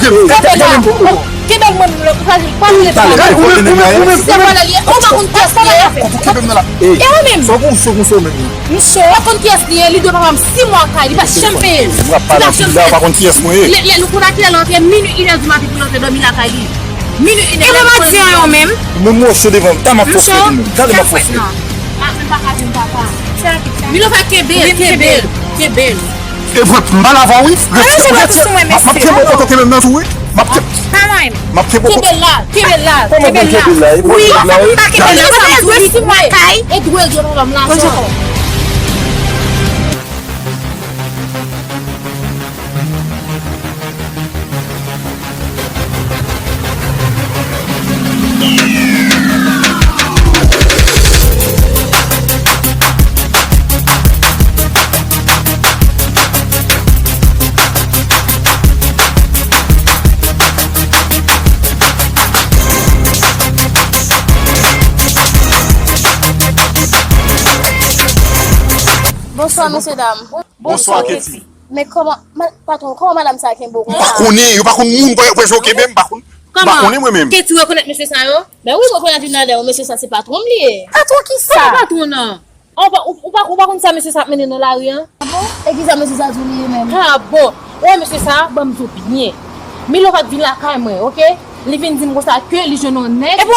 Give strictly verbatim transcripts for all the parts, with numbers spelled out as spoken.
Kenbe la. Kenbe l, mwen menm, ou pa, pa vle pale. Ou menm, ou menm, ou menm, ou menm, ou pa konn kiyès li ye. Ou pa konn kiyès li ye. Misye, ou pa konn kiyès li ye, li dwe papa m sis mwa kay, li pa janm peye. Li pa janm peye. Lè, lè nou konn a kilè l antre, minui, inè di maten pou l antre dòmi lakay li. Minui, inè. E mwen pa di anyen menm. Mwen mòso devan, gade m ap fòse pou mwen. Gade m ap fòse. Milo pa kenbe l, kenbe l, kenbe l. E vre, m pa lavan wi. Retire, retire. M ap kenbe w kote w kenbe m nan tou wi. M ap kenbe. Pa mwen. M ap kenbe w kote. Kenbe l la, kenbe l la, kenbe l la. Wi, pa kenbe l la. Sa vle di sis mwa kay. E dwe l dwe papa m lajan. Bonswa, mesye dam. Bonswa, Ketty. Men kòman, ma-, patwon, kòman madanm sa kenbe w konsa? M pa konnen, yo pa konn moun, pa, pa jan yo kenbe m, m pa konn. M pa konnen mwen menm. Ketty rekonèt mesye sa yo? Ben wi, m rekonèt youn ladan yo, mesye sa se patwon m li ye. Patwon kisa? Kòman patwon nan? Ou pa, ou, ou pa, ou pa konn sa mesye sa ap mennen nan lari an? Ah bon? E kisa mesye sa di w li ye menm? Ah bon? Ou wè mesye sa, ban m di w byen. Milo pa t vin lakay mwen, oke? Li vin di m konsa ke li jwenn yon nèg. Epi w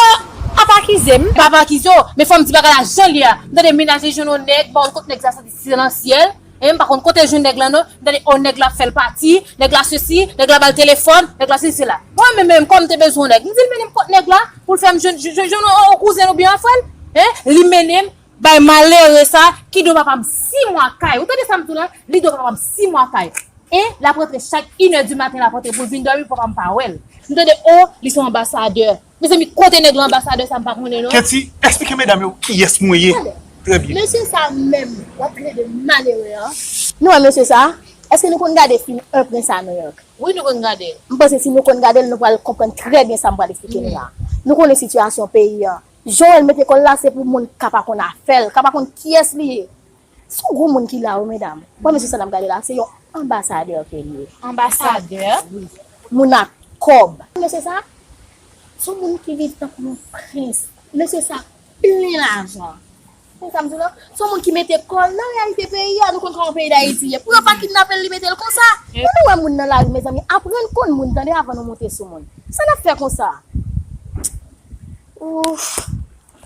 ap akize m? M p ap akize w, men fò m di bagay la jan l ye a. M tande mennaj li jwenn yon nèg, m pa konn kot nèg sa soti nan syèl. E m pa konn kote l jwenn nèg la non. M tande, o, nèg la fè l pati, nèg la sesi, nèg la ba l telefòn, nèg la sesi sela. Mwen menm, menm, kòm m te bezwen yon nèg, m di l mennen m kot nèg la pou l fè m jwenn, jwenn, jwenn yon, yon kouzen l oubyen yon frè l. Hein? Li mennen m bay malere sa ki dwe papa m sis mwa kay. Ou tande sa m di w la? Li dwe papa m sis mwa kay. E l ap rantre chak inè di maten, l ap rantre pou l vin dòmi, papa m pa wè l. M tande, o, li se yon anbasadè. Mezanmi, kote nèg la anbasadè sa m pa konnen non. Ketty, eksplike medam yo kiyès mwen ye. Trè byen. Mesye sa menm, w ap rele de malere an. Nou wè mesye sa? Èske nou konn gade fim Un Prince à New York? Wi, nou konn gade l. M panse si nou konn gade l, nou pral konprann trè byen sa m pral eksplike nou la. Nou konnen sitiyasyon peyi an. Jan w wè l mete kò l la, se pou moun ka pa konn afè l, ka pa konn kiyès li ye. Se yon gwo moun ki la wi, medam. Bon, mesye sa n ap gade la, se yon anbasadè ke li ye. Anbasadè? Wi. Moun ak kòb. Mesye sa, se yon moun ki viv tankou yon prens. Mesye sa plen lajan. Konn sa m di w la? Se yon moun ki mete kò l nan reyalite peyi a. Nou konn kòman peyi Dayiti ye. Pou yo pa kidnape l, li mete l konsa. Men nou wè moun nan lari, mezanmi, aprann konn moun, tande, avan nou monte sou moun. Sa n ap fè konsa? Ouf.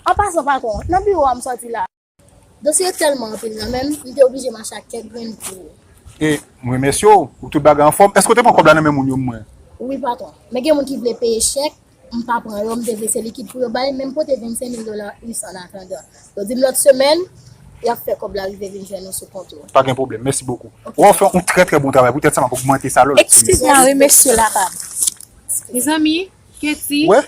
An pasan, patwon, nan biwo a m sòti la. Dosye tèlman anpil nan men m, m te oblije mache ak kèk grenn pou. E, m remèsye w pou tout bagay anfòm. Èske w te pran kòb la nan men moun yo mwen? Wi, patwon. Men gen moun ki vle peye chèk, m pa pran yo, m te vle se likid pou yo bay, men m pote vennsenk mil dola U S an atandan. Yo di m lòt semèn, y ap fè kòb la rive vin jwenn ou sou kont ou. Pa gen pwoblèm, mèsi bokou. Ok. W ap fè yon trè, trè bon travay, poutèt sa m ap ogmante sa lòt semèn. Eskize mwen, wi, mesye Lapab. Mezanmi, Ketty. Wè?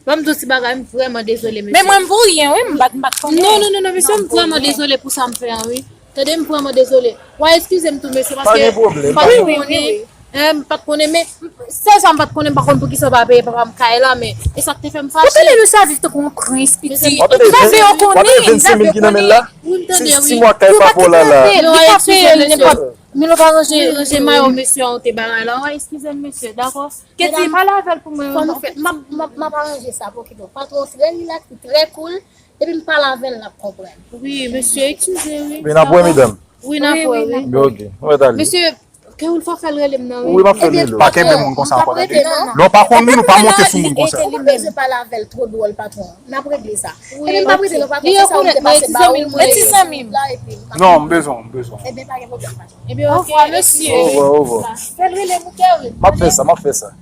Ban m di w ti bagay, m vrèman dezole, mesye. Men mwen, m pou ryen, wi, m pa t, m pa t konnen. Non, non, non, non, mesye, m vrèman dezole pou sa m fè a, wi. Tande, m vrèman dezole. W a eskize m tou, mesye, paske m pa t konnen. Wi, wi, wi, wi. Eh, m pa t konnen, men sèl sa m pa t konnen, m pa konn poukisa w pa peye papa m kay la, men e sa k te fè m fache. Ou tande nou sa viv tankou yon prens, pitit. Sa fè yo konnen. W ap tande vennsenk mil ki nan men l la? Wi, m tande, wi. Sis mwa kay pa pou la la. Li pa peye l nenpòt. Milo pa ranje, ranje mayo mesye a, ou te bagay la. W a eskize m, mesye, dakò? Ketty, pale avè l pou mwen. Fò nou fè, m ap, m ap, m ap aranje sa pou kite w. Patwon trè rilaks, li trè cool. Depi m pale avè l, l ap konprann. Wi, mesye, eskize, wi. Men n ap wè, medam. Wi, n ap wè, wi. Wi, wi. Ok, nou mèt ale. Mesye, Carol, fò fè l rele m nan, wi. Wi, m ap fè l rele w. Pa kenbe moun konsa ankò, tande. Lè w pa konn moun, ou pa monte sou moun konsa. Ou pa bezwen pale avè l twò dwòl, patwon. N ap regle sa. Wi, ok. Ebyen, m p ap rete non, patwon, se sa ou te pase ba ou, mwen la epi m pa. Non, m bezwen w, m bezwen w. Ebyen, pa gen pwoblèm, patwon. Ebyen, ok, mesye. Ovwa, ovwa. Fè l rele m, ok, wi. M ap fè sa, m ap fè sa.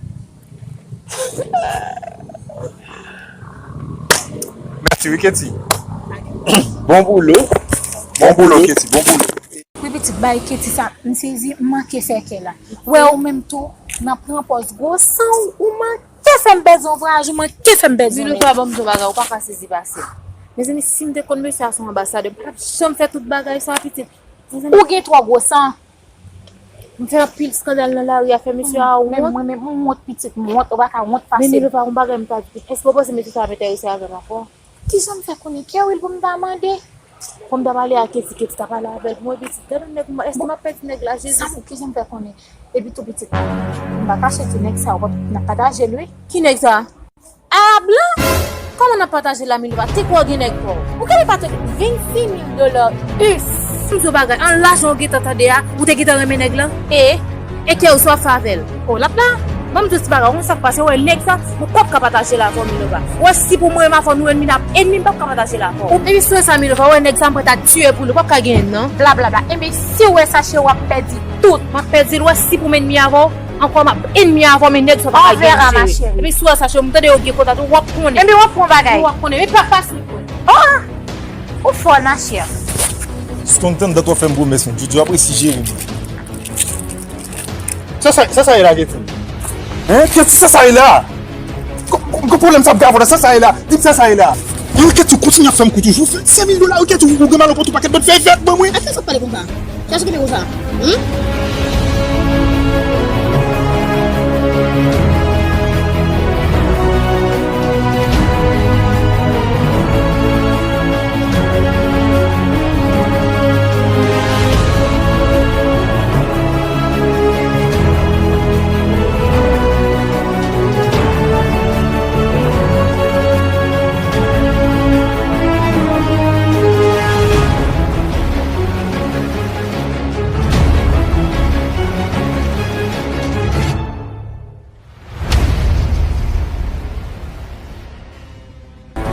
Mèsi wi, Ketty. Bon boulo. Bon boulo, Ketty, bon boulo. Wi, pitit, bay Ketty sa, m sezi, m manke fè kè la. Wè, ou menm tou, nan pran pòz gwo san, ou, ou manke fè m pèdi yon vwayaj, ou manke fè m pèdi yon nèg. Milo, pa ban m di w bagay, ou pa ka sezi pase. Mezanmi, si m te konn mesye a se yon anbasadè, m pa t janm fè tout bagay sa, pitit. Ou gen twò gwo san. M fè anpil eskandal nan lari a, fè mesye a wont. Mwen menm, m wont, pitit, m wont, ou pa ka wont pase m. Men Milo, pa yon bagay m ta di. Èske w panse mesye sa ap enterese avè m ankò? Kijan m fè konnen? Kerwil pou m ta mande. Fò m ta pale a Keti, Keti ta pale avè l pou mwen, pitit. Gade nèg mwen, èske m ap pèdi nèg la, Jezi? Sa pou kijan m fè konnen? Epi tou, pitit, m pa kache di nèg sa, w ap, n ap pataje l, wi. Ki nèg sa? Arab lan? Kòman n ap pataje la, Milova? Te kwè w gen nèg pa w. Ou genlè pa te vennsis mil dola us. M di w bagay, an lajan w gentan tande a, ou te gentan renmen nèg lan? E? E kè w sa w ap fè avè l? O, l ap la. Ban m di w ti bagay, ou konn sa k pase, ou wè nèg sa, ou p ap ka pataje l avè w, Milova. Ou wè si pou mwen renmen avè w, nou ennmi, n ap ennmi, m p ap ka pataje l avè w. Epi si w wè sa, Milova, ou wè nèg sa, m prèt a tiye pou li, ou p ap ka genyen l, non. Blablabla. Epi si w wè sa, cheri, w ap pèdi tout. M ap pèdi l, ou wè si pou m ennmi avè w, ankò m ap ennmi avè w, men nèg sa pa ka gen cheri. Epi si w wè sa, cheri, m tande yo gen kontak tou, w ap konnen. Epi w ap pran bagay. Ou ap konnen, men pa fasil. Oh! Ou fò nan chè. Strong tande w ap fè m pwomès, men Jojo ap resi jere m. Sa, sa, sa, sa ye la, Keti? Hein, Keti, sa, sa ye la? Ko, ko, ko pwoblèm sa ap gen avè w la? Sa, sa ye la? Di m sa, sa ye la. Yo, Keti, ou kontinye ap fè m kou toujou. Senk mil dola, yo, Keti, ou, ou gen mal ou pot ou pakèt bòt fè vèt, ban mwen. Sa k fè w pale konsa? Sa k fè w pale konsa? Hmm?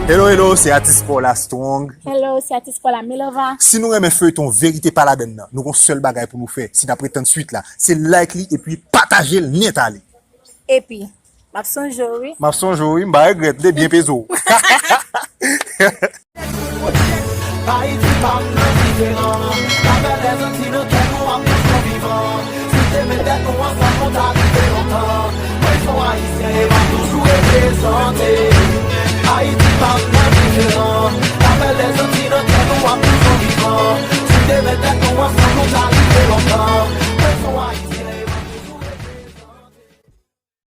Hello, hello, se atis pa w la Strong. Hello, se atis pa w la Milova. Si nou renmen feyton Verite Pa Ladann nan, nou gon sèl bagay pou nou fè, si n ap ret tann swit la, se like li epi pataje l nèt ale. Epi, m ap sonje w, wi. M ap sonje w, wi, m pa regrèt, m te byen peze w. Ayiti pa m nan diferan. Avè lèzanti nan kè nou ap toujou vivan. Si te met tèt nou ansanm, nou ta rive lontan.